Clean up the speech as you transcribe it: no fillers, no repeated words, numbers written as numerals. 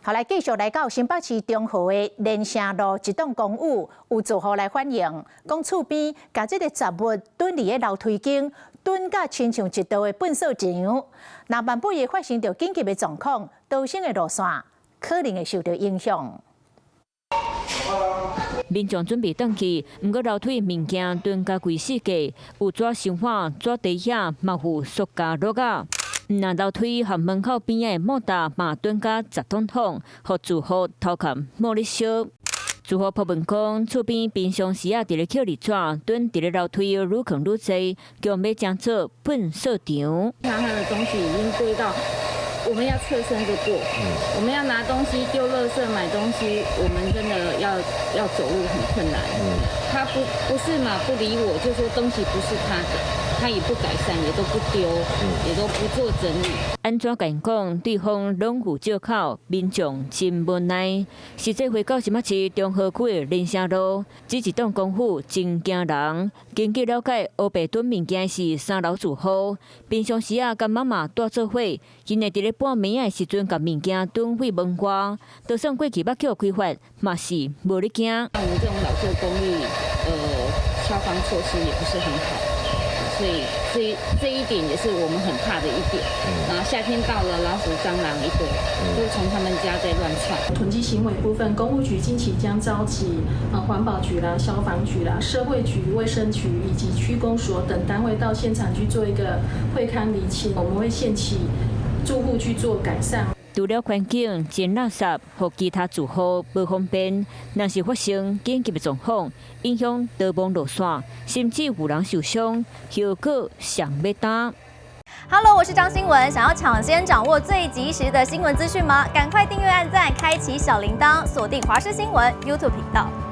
好，來繼續來到新北市中和的連城路一棟公寓，有住戶來反映，講厝邊共這個雜物囤佇个樓梯間，囤甲親像一道的糞掃場。若萬不會發生著緊急的狀況，逃生的路線可能會受到影響。民眾準備轉去，毋過樓梯物件囤甲規世界，有紙箱仔、紙袋仔，嘛有塑膠橐仔。毋但樓梯和門口邊仔的莫達嘛囤甲雜統統，予住戶頭殼冒咧燒。住戶鋪文講，厝邊平常時啊，佇咧抾紙，囤佇咧樓梯愈囥愈濟，強欲成做糞掃場。他的東西已經堆到，我們要側身就過，我們要拿東西、丟垃圾、買東西，我們真的要走路很困難。他不是嘛，不理我，就說東西不是他的。他也不改善，也都不丟，也都不做整理。按怎共講，對方攏有借口，民眾真無奈。實際回到新北市中和區的連城路，這一棟公寓真驚人。根據了解，烏白囤物件是三樓住戶，平常時啊，佮媽媽蹛做伙，𪜶會佇咧半暝仔的時陣，共物件囤廢門外，就算過去欲叫開罰，嘛是無咧驚。我們這種老舊公寓，消防措施也不是很好。所以這一點也是我們很怕的一點。然後夏天到了，老鼠、蟑螂一堆，都從他們家在亂竄。囤積行為部分，工務局近期將召集環保局啦、消防局啦、社會局、衛生局以及區公所等單位到現場去做一個會勘釐清。我們會限期住戶去做改善。除了環境真垃圾，予其他住戶無方便，若是發生緊急的狀況，影響逃亡路線，甚至有人受傷，後果誰欲擔？ Hello，我是張新聞，想要搶先掌握最及時的新聞資訊嗎？趕快訂閱、按讚、開啟小鈴鐺，鎖定華視新聞 YouTube 頻道。